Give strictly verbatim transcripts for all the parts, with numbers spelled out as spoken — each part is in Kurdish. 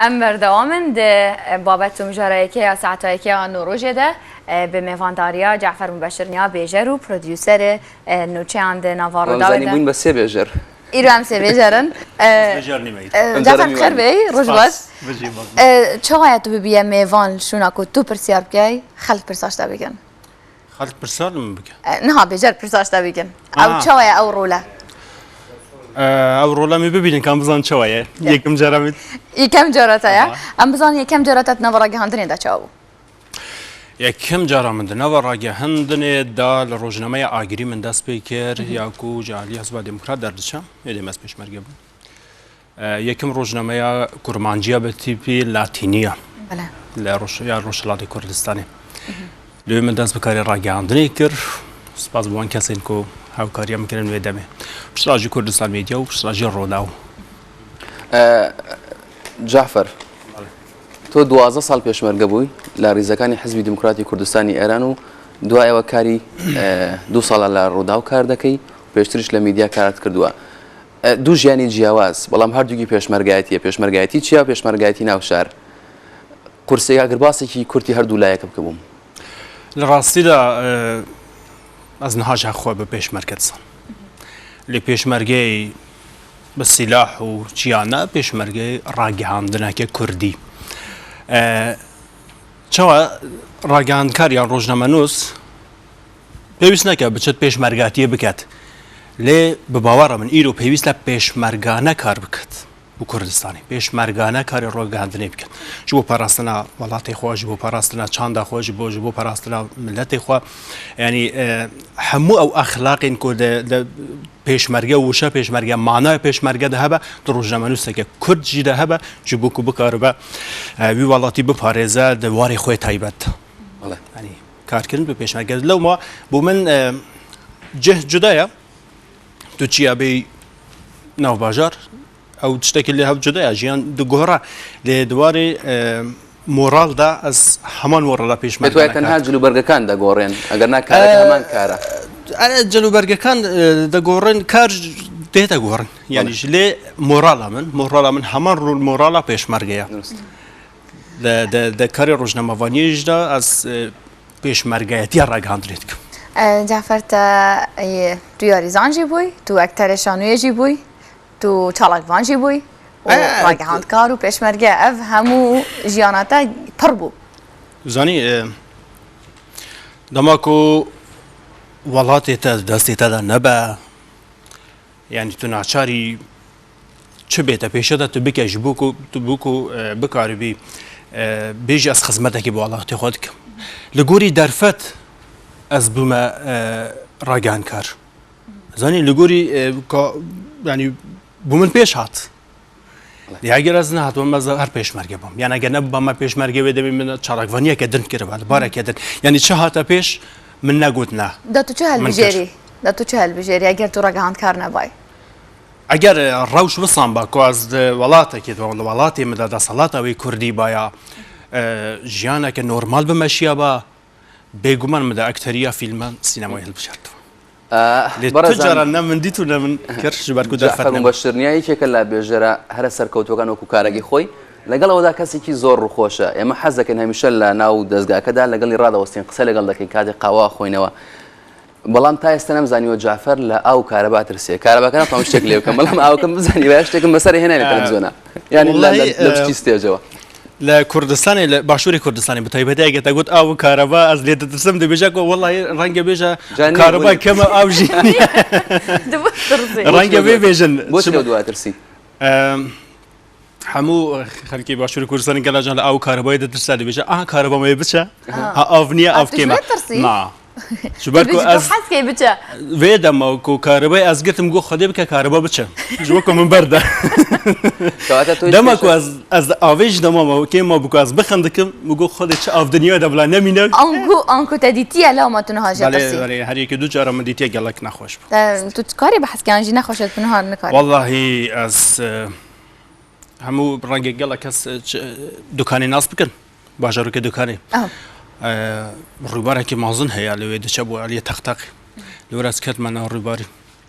Em berdewam in di, e, babet û mijara yekê ya saeta yekê ya Newrojê de, e, bi mêvandariya Cafer Mubeşir Niya, bêjer û prodûserê, e, nûçeyan di nava Rûdawê de. Bûyîn be sê bêjer. Îro em sê bêjer in. E, Bêjer nîme îro. E, Em Cafer, bi xêr bêyî, roj baş. Spas. Bijî, bak. E, çawa ye tu bibiye mêvan li şûna ku tu pirsiyar bikey, xelk pirsa ji te bikin? Xelk pirsar li min bike. E, niha bêjer pirsa ji te bikin. Ew çawa ye ew role? E, ew rola min bibînin, ka em bizanin çawa ye. Ya. Yekem cara min. Yekem cara te ye. Aha. Em bizanin yekem cara te di nava ragihandinê de çawa bû? Yekem cara min di nava ragihandinê de li rojnameya Agirî min dest pê kir, ya ku ji alî Hizba Demokrat derdiçe, êdî me ez pêşmerge bûm. E, yekem rojnameya kurmanciya bi tîpî latîniya Bele. li roj-, ya Rojhilatê Kurdistanê. Lê min dest bi karê ragihandinê kir. Spas bi wan kesên ku hevkariya min kirin wê demê. Piştre jî Kurdistan Medya û piştre jî Rodaw. E, Cafer, Bele. Tu duwazdeh sal pêşmerge bûyî لە ریزەکانی حیزبی دیموکراتی کوردستانی ئێران و دوای ئەوە کاری، ئە، دوو ساڵە لە ڕووداو کار دەکەی و پێشتریش لە میدیا کارت کردووە. ئە، دوو ژیانی جیاواز، بەڵام هەردووکی پێشمەرگایەتیە. پێشمەرگایەتی چیا؟ پێشمەرگایەتی ناو شار. قورسێک ئەگەر باسێکی کورتی هەردوو لایەکە بکەبووم. Li rastî de, e, ez niha ji xwe bi pêşmerge dizan. Lê pêşmergeyê bi sîlah û çiya ne, pêşmergeyê ragihandineke kurdî. E, çawa ragihandkar yan rojnamenûs pêwîst neke biçit pêşmergatiyê biket. Lê bi bawera min îro pêwîst e pêşmergane kar biket. Û Kurdistanê. Pêşmergane karê ragihandinê bikin. Ji bo parastina welatê xwe, ji bo parastina çanda xwe, ji bo, ji bo parastina miletê xwe. Yanî, e, hemû ew exlaqên ku di, di pêşmerge û wişa pêşmerge, manaya pêşmerge de hebe, di rojnamenûseke Kurd jî de hebe, ji bo ku bikaribe, e, wî welatî biparêze di warê xwe taybet. Bele. Yanî, karkirin bi pêşmerge. Lewma bo min, e, cih cuda ye. Tu çiya bêyî nav bajar, ew tiştekî lê hev cuda ye. Jiyan diguhera. Lê di warê, e, moral de ez heman morala pêşmerge. Pêt wayê tenha cilûbergekan degorên, eger na karek E, heman kar e. Erê, cilûbergekan, e, degorên, kar dê degorên. Yanî Bele. Ji lê morala min, morala min heman rû-, morala pêşmerge ye. Dirust. Di, di, di karê rojnamevaniyê jî de ez, e, pêşmergeyetiya ragihandinê dikim. E, Cafer, te, e, tu yarîzan jî bûyî, tu wekterê şanoyê jî bûyî, tu çalakvan jî bûyî û E, ragihandkar û pêşmerge, ev hemû jiyana te pir bû. Zanî, e, dema ku welatê te destê te de nebe, Yanî tu naçarî çi bê te pêşe de tu bike ji bo ku, tu bo ku, e, bikaribî, e, bêjî ez xizmetekî bo welatê xwe dikim. Li gorî derfet ez bûme, e, ragihandkar. Zanî li gorî, e, ka, yanî bo min pêş hat. Ya eger ez nehatibam, ez her pêşmerge bûm. Yanî eger nebûbame pêşmerge wê demê min çalakvaniyeke din kiriba, li bareke din. Yanî çi hate pêş, min negot ne. Da tu çi Min kir. helbijêrî? Da tu çi helbijêrî eger tu ragihandkar nebayî? Eger, e, rewş wisan ba ku ez di welatekê de, li welatê min de deselata wê kurdî baya, e, jiyaneke normal bimeşiyaba, Bêguman min di akteriya fîlman, sînemayê hilbijartiba. Lê tu cara ne min dît û ne min kir, ji ber ku derfet Cafer nebû. Mubeşir Niya yekêke لە بێژەرە هەرە سەرکەوتووەکان وەکو کارەکی خۆی. لەگەڵ ئەوەدا کەسێکی زۆر ڕووخۆشە. ئێمە حەز دەکەین هەمیشە لە ناو دەستگاکەدا لەگەڵی ڕادەوەستین، قسە لەگەڵ دەکەین کاتێک قاوە ئەخۆینەوە. بەڵام تا ئێستا نەمزانیوە جافەر لە ئاو و کارەبا ترسێ. کارەبا کە ناتوانم شتێک لێ بکەم، بەڵام ئاوەکەم بزانیوە یا شتێکم بەسەر هێنای لە تەلەڤیزیۆنا. یانی لە، لە، لە پشتی ستێجەوە. لە کوردستانê، لە باشووری کوردستانê bi taybetî eger te got av û kareba ez lê ditirsim, dibêje ku wellahî renge bêje kareba kem e, av jî. Renge vê bêjin. Bۆ çi لەو دواترسی؟ Em, Hemû xelkê Başûrê Kurdistanê gela can li av û karebayê ditirse, dibêje, aha kareba me biçe, ha av niye, av kêm e. Na. Ji ber ku ez hez kê biçe. Vê dema ku karebayê ez girtim, got Xwedê bike kareba biçe. Ji bo ku min berde. Dema ku ez, ez avê ji dema me kêm mabû ku ez bixindikim, min got Xwedê çi av dinyayê de bila nemîne. Anku, anku te dîtiye lewma tu niha jê tirsî? Belê, belê, her yekê du cara min dîtiye gelek nexweş bû. Tu karî behskiyan jî nexweş e, tu niha nikarî. Wellahî ez, e, Hemû rengê gelek kes, e, çi, e, Dukanê nas bikin. Bajarokê Dukanê. Aha. E, rûbarekî mezin heye li wê diçe bo aliyê Teqteqê. Li wir ez ketime nav rûbarî.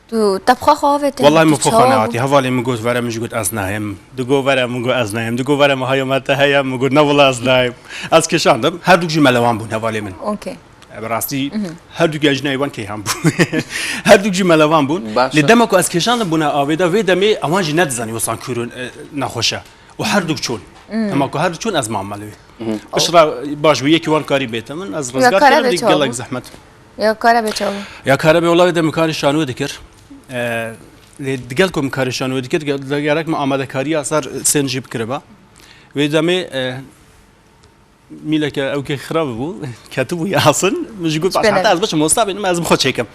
Tu te bi xwe xwe avêtî? Wellahî min bi xwe xwe nehatî. Hevalê min got, were, min jî got, ez nahêm. Digo, were, min got, ez nahêm. Digo, were, min haya me te heye, min got, ne wela ez nahêm. Ez kişandim. Her du jî melewan bûn hevalê min. Okey. Bi rastî her du jî nayê wan keyhan bûn. Her du jî melewan bûn. Lê dema ku ez kêşandim bûne avê de, vê demê ewan jî nedizanî wisa kûr û, e, nexweş e. Û her du çûn. Dema ku her du çûn ez mam melê wê. Piştre baş bû, yekî wan karî bête min, ez rizgar kirim, dî gelek zehmet. Ya Karebê çawa bû? Ya Karebê, wela wê demê karê şanûyê dikir. E, lê digel ku min karê şanûyê dikir, gerek min amadekariya ser sên jî bikiriba. Wê demê, e, Mîleke ew kê xirab bû, ketibû Yasin. Min jî got, baş, heta ez biçim westa bînim, ez bi xwe çêkim.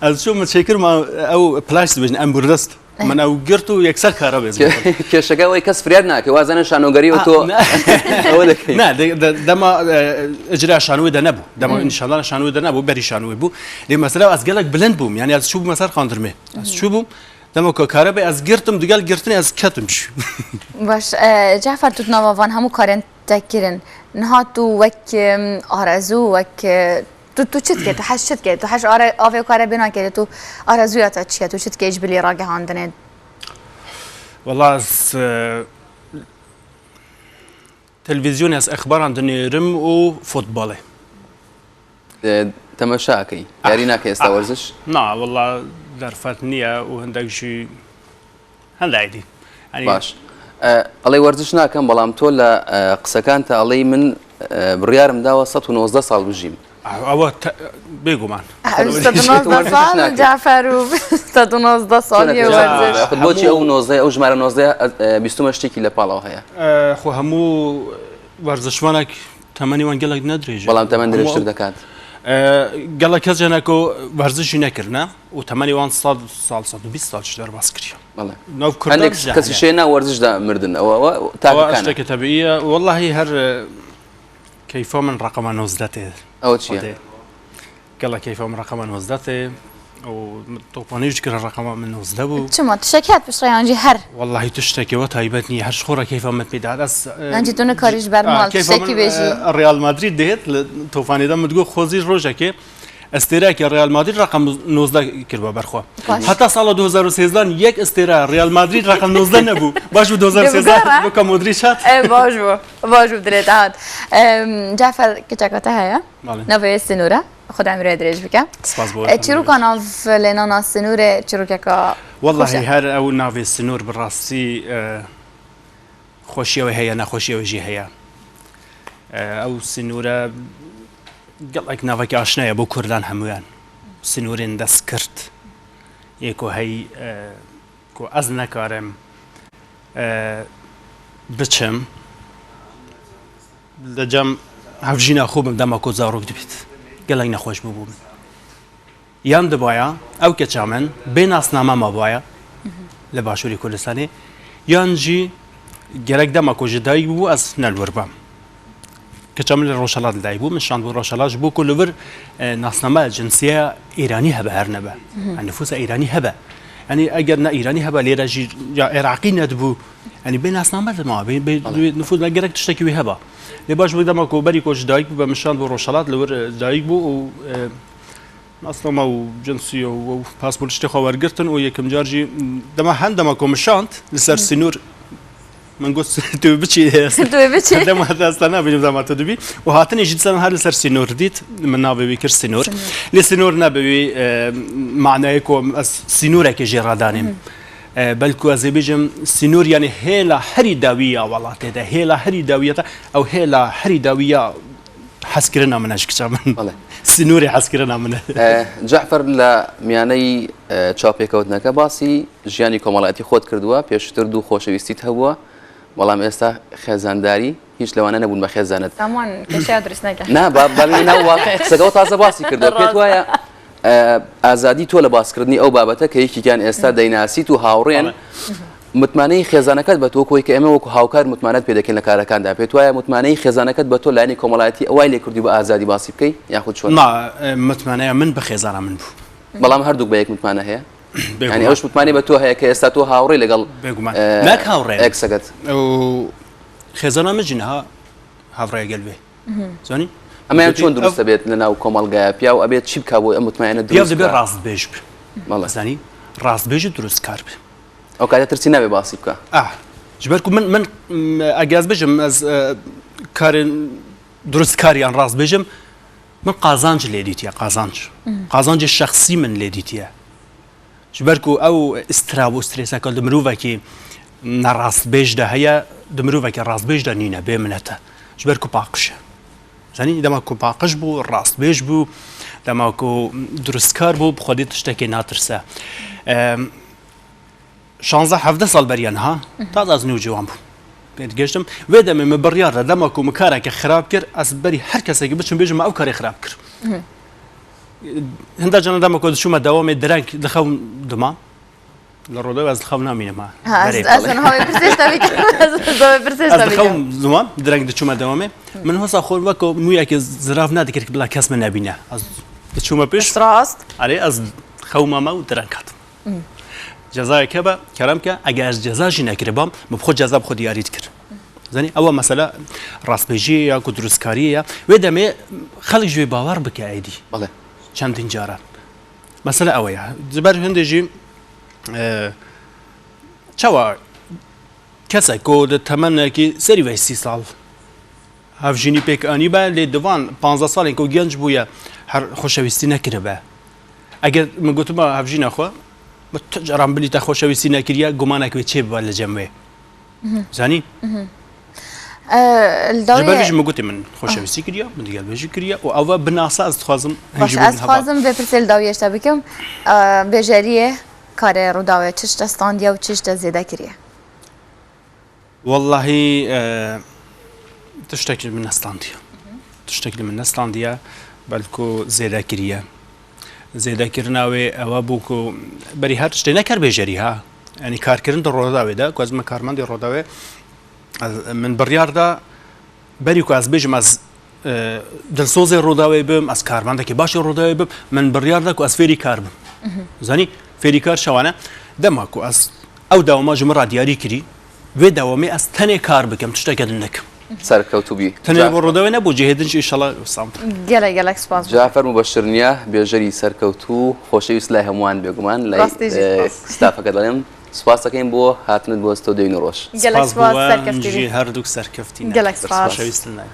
Ez çûm, min çêkir, ma ew plaş dibêjin, emburdist. Min ew girt û yekser kara bezim. Kêşeke wê kes firyad nake, wazenin şanogerî û to ew dikî. Ne, de- de- dema, e, icra şanûyê de nebû. Dema nîşandana şanûyê de nebû, berî şanûyê bû. Lê mesela ez gelek bilind bûm, yanî ez çûbûme ser qandirmê. Ez çûbûm, dema ku kare be, ez girtim, digel girtinê ez ketim jî. Baş, e, Cafer, tu di nava van hemû karên te kirin. Niha tu wek, em, arezû, wek, e, tu, tu çi dikê, tu hez çi dikê, tu hez are-, avê û kare bê nakerê, tu arezûya te çi ye, tu çi dikê ji bilî ragihandinê? Wela ez, e, televîzyonê ez exbaran dinêrim û futbolê. E, temeşa akey. Yarî nake êsta werziş? Na, wela derfet niye û hindek jî hende êdî. Yanî Baş. E, Elê werziş nakem, belam to le, e, qisekan te elê min, e, biryar min dawa sed û nozdeh sal bijîm. Ewa bêguman. Sed û nozdeh sal Cafer û sed û nozdeh sal ye werziş. Xud bo çi ew nozdeh, ew jimare nozdeh, e, bîstûme ştêkî le pala heye. E, xwe hemû werzişvanek Temenê wan gelek ne dirêj e. Belam temen dirêjtir dekat. E, gelek kes jene ku werziş jî nekirine û temenê wan sed sal, sed û bîst sal ji derbas kiriye. Bele. Nav Kurdan Hinek jehene. Kesî şêna werziş de mirdin. Ew, ew, ew, Ewa tiştekî tebîî ye. Wellahî her, e, keyfa min reqema nozdeh tê. Ew çi ye? Gelek keyfa min reqema nozdeh tê. Û topanî jî kira reqema min nozdeh bû. Çima? Tiştekî hat piştre yan jî her? Wellahî tiştekî we taybet nîye. Her ji xwe re keyfa min pê dihat. Ez, e, Yan jî tu nikarî ji ber mal tiştekî bêjî. E, Real Madrid dihêt, li topanî de min digot, xwezî rojekê estêreyeke Real Madrid reqem nozdeh kiribe ber xwe. Baş. Heta sala du hezar û sêzdeh yek estêre Real Madrid reqem nozdeh nebû. Baş bû du hezar û sêzdeh Luka Modric hat. E, baş bû. Baş bû dirê te hat. Em, Cafer, kiçeka te heye? Belê. Navê wê Sinûr e. Xwedê emrê dirêj bike. Spas bo E, we. Çîroka nav lênana Sinûrê çîrokeka xweş e. Wellahî her ew navê Sinûr bi rastî, e, xweşiya wê heye, nexweşiya wê jî heye. E, ew Sinûre gelek navekî aşina ye bo Kurdan hemûyan. Sinûrên destkirt. Yê ku hey, e, ku ez nekarim, e, biçim. Li cem hevjîna xwe bim dema ku zarok dibît. Gelek nexweş bûbû min. Yan dibaya, ew keça min bê nasname mabaya li Başûrê Kurdistanê, yan jî gerek dema ku ji dayik bûbû ez ne li wir bam. Keça min li Rojhelat li dayik bû, min şand bû Rojhelat ji bo ku li vir, e, nasname, cinsiye Îranî hebe her nebe. Yani nifûsa Îranî hebe. Yani eger ne Îranî hebe, lêre jî ya Iraqî nedibû. Yani bê nasname dima, bê, bê, bê nifûs ne gerek tiştekî wê heba. Lê baş bû dema ku berî ku ji dayik bû, be min şand bû Rojhelat, li wir, e, dayik bû û, e, nasname û cinsiye û, û pasport tiştê xwe wergirtin û yekim car jî, m, dema hen dema ku min şand li ser sînor, min got, "Tu biçî." Tu biçî. Dema ez te nabînim, dema tu dibî. Û hatinê jî dîsa her li ser sînor dît, min navê wî kir Sînor. Sînor. Lê Sînor nebe wî, e, manayê ku ez sînorekê jê re danêm. E, belku ez ê bêjim, sînor, yani hêla herî dawî ya welatê de, hêla herî dawî ya te, ew hêla herî dawî ya hezkirina min e ji kiça min. Bele. Sînorê hezkirina min e. E, Cafer, لە میانەی، ئە، چاوپێکەوتنەکە باسی ژیانی کۆمەڵایەتی خۆت کردووە، پێشتر دوو خۆشەویستیت هەبووە، بەڵام ئێستا خێزانداری، هیچ لەوانە نەبوون بە خێزانت. سامان کەشەیە دروست نەکە. نا، با، با بێنە ناو واقع. قسەکە تازە باسی کردووە. پێت وایە، ئە، ئازادی تۆ لە باسکردنی ئەو بابەتە کە یەکێکیان ئێستا دەیناسیت و هاوڕێن، بەڵێ. متمانەی خێزانەکەت بە تۆ، کۆی کە ئێمە وەکو هاوکار متمانەت پێ دەکەین لە کارەکاندا، پێت وایە متمانەی خێزانەکەت بە تۆ لایەنی کۆمەڵایەتی ئەوای لێ کردی بە ئازادی باسی بکەی، یاخود چۆن؟ نا، ئە، متمانەیە من بە خێزانە من بوو. بەڵام هەردووک بە یەک متمانە هەیە؟ بێگومان. یانی ئەوش متمانەی بە تۆ هەیە کە ئێستا تۆ هاوڕێی لەگەڵ، بێگومان. ئە، نەک هاوڕێ. ئێکسەکەت. ئەو خێزانە من جی نەها هاوڕێ گەل بێ. زانی؟ ئەمەیان چۆن دروست دەبێت لە ناو کۆمەڵگایە؟ پیاو ئەبێت چی بکا بۆ ئەم متمانە دروست بکا؟ پیاو دەبێت ڕاست بێژ بێ. بەڵێ. زانی؟ rastbêj û durustkar be. Ew kate tirsî nebe basî bike. Ah, ji ber ku min, min, m, eger ez bijim, ez, e, karên durustkar yan rast bijim, min qazanc lê dîtiye, qazanc. Qazancê şexsî min lê dîtiye. Ji ber ku ew istirab û strêseke di mirovekî nerastbêj de heye, di mirovekî rastbêj de nîne, bê minete. Ji ber ku paqij e. Zanî, dema ku paqij bû, rastbêj bû, dema ku durustkar bû, bi xwedî tiştekê natirse. Em, şanzdeh hevdeh sal beriya niha, taze ez nû ciwan bûm. Pê digihiştim. Vê demê min biryar da, dema ku min kareke xirab kir, ez berî her kesekî biçim bêjim, me ew karê xirab kir. Hinda cana dema ku diçûme dewamê direng dixewm dima. Li Rodew ez li xew namînim ha. Ha, ez, Berê ez kalê. niha wê pirsê ji te bikim. Ez niha wê pirsê ji Ez te li bikim. xew dima, direng diçûme dewamê. Min wisa xwe weko mûyekê zirav nedikir bila kes min nebîne. Ez diçûme pêş. Rast. Erê ez xew mame û direng hatim. Cezayek hebe, kerem ke, eger ez ceza jî nekiribam, min bi xwe ceza bi xwe diyarî dikir. Zanî, ew mesela rastbêjiyê ya ku durustkariyê ya. Wê demê xelk ji wê bawer bike êdî. Belê. Çendin caran. Mesela ew ya. Ji ber hindê jî, e, çawa kesek ku di temenekî serî ve sî sal hevjînî pêk anî be, lê di van panzdeh salên ku genc bûye, her xoşewîstî nekiribe. Eger min gotiba hevjîna xwe, min tu caran bilî te xoşewîstî nekiriye, gumanek wê çê bibe li cem wê. Zanî? E, li Ji ber vê dawiyê jî min gotê min xoşewîstî kiriye, min digel vê jî kiriye û ew e binasa ez dixwazim Baş, hingî ez dixwazim vê pirsê li dawiyê ji te bikim. E, bêjeriyê karê Rûdawê çi ji te standiye û çi ji te zêde kiriye? Wellahî, e, tiştek li min nestandiye. Tiştek li min nestandiye, belku zêde kiriye. Zêdekirina wê ewe bû ku berî her tiştê ne kar bêjerî ha. Yanî karkirin di Rûdawê de, ku ez me karmendê Rûdawê, ez, min biryar da berî ku ez bêjim ez, e, dilsozê Rûdawê bim, ez karmendekî başê Rûdawê bim, min biryar da ku ez fêrî kar bim. Zanî, fêrî kar çawa ne? Dema ku ez ew dewama ji min re diyarî kirî, vê dewamê ez tenê kar bikim, tişteke din nekim. Serkewtû bî. Tenê bo Rûdawê ne, bo cihê din jî înşallah wisa bû. Gelek gelek spas. Cafer Mubeşir Niya, bêjerî serkewtû, xoşewîst lay hemûyan bêguman, lay, Rastî jî e, spas. Stafeke delêm. Spas dikin bo hatin bo stûdyoyê Nûroş. Gelek spas, Bo we, serkeftî jî bî. Her du serkeftî ne. Gelek spas. Xoşewîst lay.